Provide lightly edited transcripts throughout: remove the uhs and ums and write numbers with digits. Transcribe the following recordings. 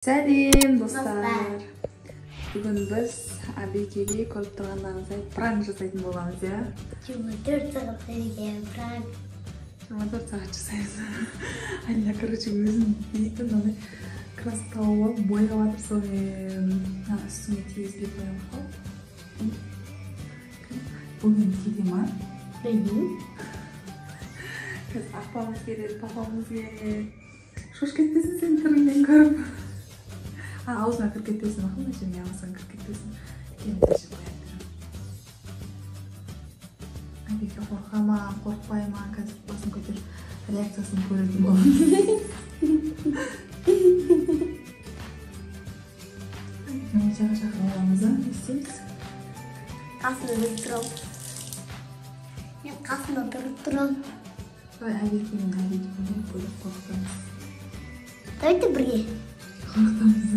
Сәлем достар. Бүгін біз Абекеге көріп тұрғандарыңыздай пранк жасайтын боламыз, иә? 24 сағат деген пранк. 24 сағат жасаймыз. Алина, короче, өзін бетін мынандай краска тауып алып бояп жатыр, сонымен үстіңе тигізбей бояп қалып. Бұл енді кейде ма? Білмеймін. Қазір апамыз келеді, папамыз келеді. Шошып кетпесін сен түріңнен көріп. Аузына кіріп кетпесін, мақұл, мына жеріне аузына кіріп кетпесін. Кейін мына жерге бояп беремін. Абеке қорқа ма, қорықпай ма, қазір басын көтеріп реакциясын көретін боламыз. Абекені ол жаққа шақырып аламыз, а? Не істейміз? Қасында тұрып тұрамын. Мен қасында тұрып тұрамын. Давай Абеке мен Абекені бөліп қорқытамыз. Давайте бірге. Қорқытамыз,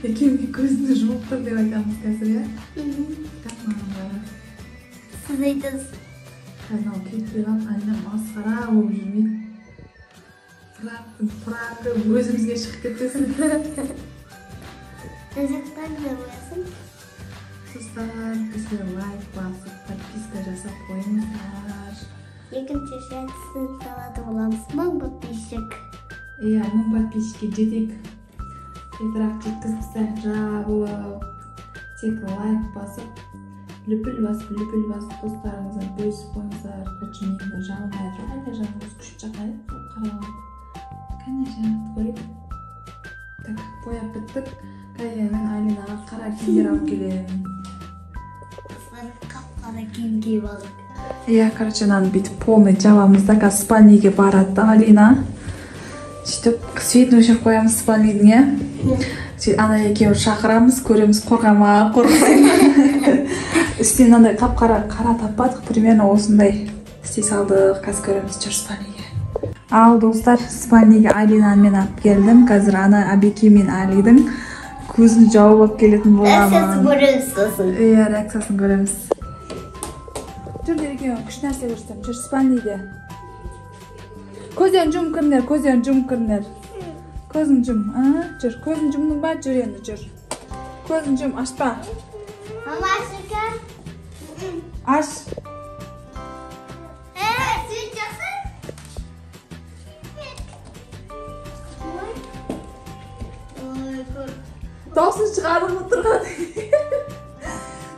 екеуіңе көзіңді жұмып тұр деп айтамыз қазір, иә? Так, маған бара. Сіз айтасыз. Қазір мынау кетпей қалып, Алина масқара болып жүрмей. Пранктың пранкі өзімізге шығып кетпесін. Мына жақтан да боясын. Достар, бізге лайк басып, подписка жасап қойыңыздар. Екінші сәтсін салатын боламыз. 1000 подписчик. Иә, 1000 подписчикке жетейік. Тезірек жеткізіп тастайық, жабылып. Тек лайк басып, лүпіл басып, лүпіл басып, достарыңызбен бөлісіп қойыңыздар. Короче, менің жаным жоқ, әлде жаным күшті жақайып, қарап. Кәне жанымды көрейік. Так, бояп біттік. Кәне мен Алинаға қара киімдер алып келемін. Достар, қап-қара киім киіп алдық. Иә, короче, мынаны бүйтіп полный жабамыз да, қазір спальниге барады Алина. Сөйтіп светін өшіріп қоямыз спальнидің, иә? Сөйтіп ана екеуін шақырамыз, көреміз, қорқа ма, қорықпай ма. Үстіне мынандай қап-қара қара таппадық, примерно осындай істей салдық. Қазір көреміз, жүр спальниге. Ал достар, спальниге Алинаны мен алып келдім. Қазір ана Абеке мен Алидің көзін жауып алып келетін боламын. Реакциясын көреміз сосын. Иә, реакциясын көреміз. Жүр, екеуің күшті нәрсе көрсетемін. Жүр спальниге. Көздерін жұмып кіріңдер, көздерін жұмып кіріңдер. Көзін жұм, жүр, көзін жұмдың ба, жүр енді, жүр. Көзін жұм, ашпа. Мама, ашыка. Аш. Свет жақсы. Даусын шығарып отырған.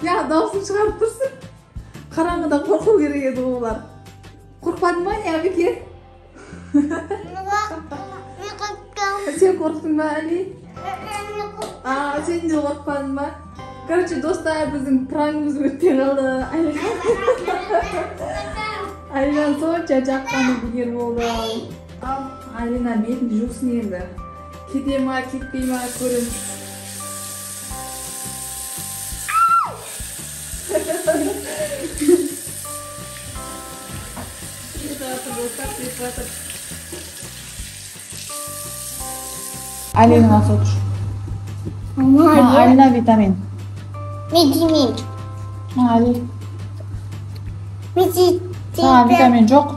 Я, даусын шығарып тұрсың. Қараңғыда қорқу керек еді ғой олар. Қорықпадың ба, не, Абеке? Мен қорықтым. Сен қорықтың ба, Али? Мен қорықтым. Сен де қорықпадың ба? Короче, достар, біздің пранкіміз өтпей қалды. Алина сонша жаққаны бекер болды. Ал, Алина бетін жусын енді. Кете ма, кетпей ма, көреміз. Алина nasıl otur? Мама, Алина витамин. Мен жемеймін. Али. Мен жеймін. Саған витамин жоқ.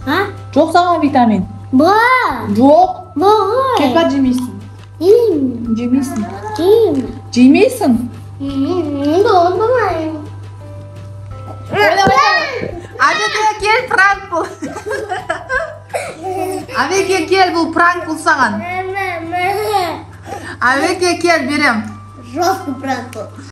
А? Жоқ саған витамин. Бар. Жоқ. Бар. Кет бар, жемейсің. Жеймін. Жемейсің. Жеймін. Жемейсің. Мен болмаймын. Абеке, кел, пранк бұл. Абеке, кел, бұл пранк бұл саған. Абеке, кел, берем. Жестко пранк бұл.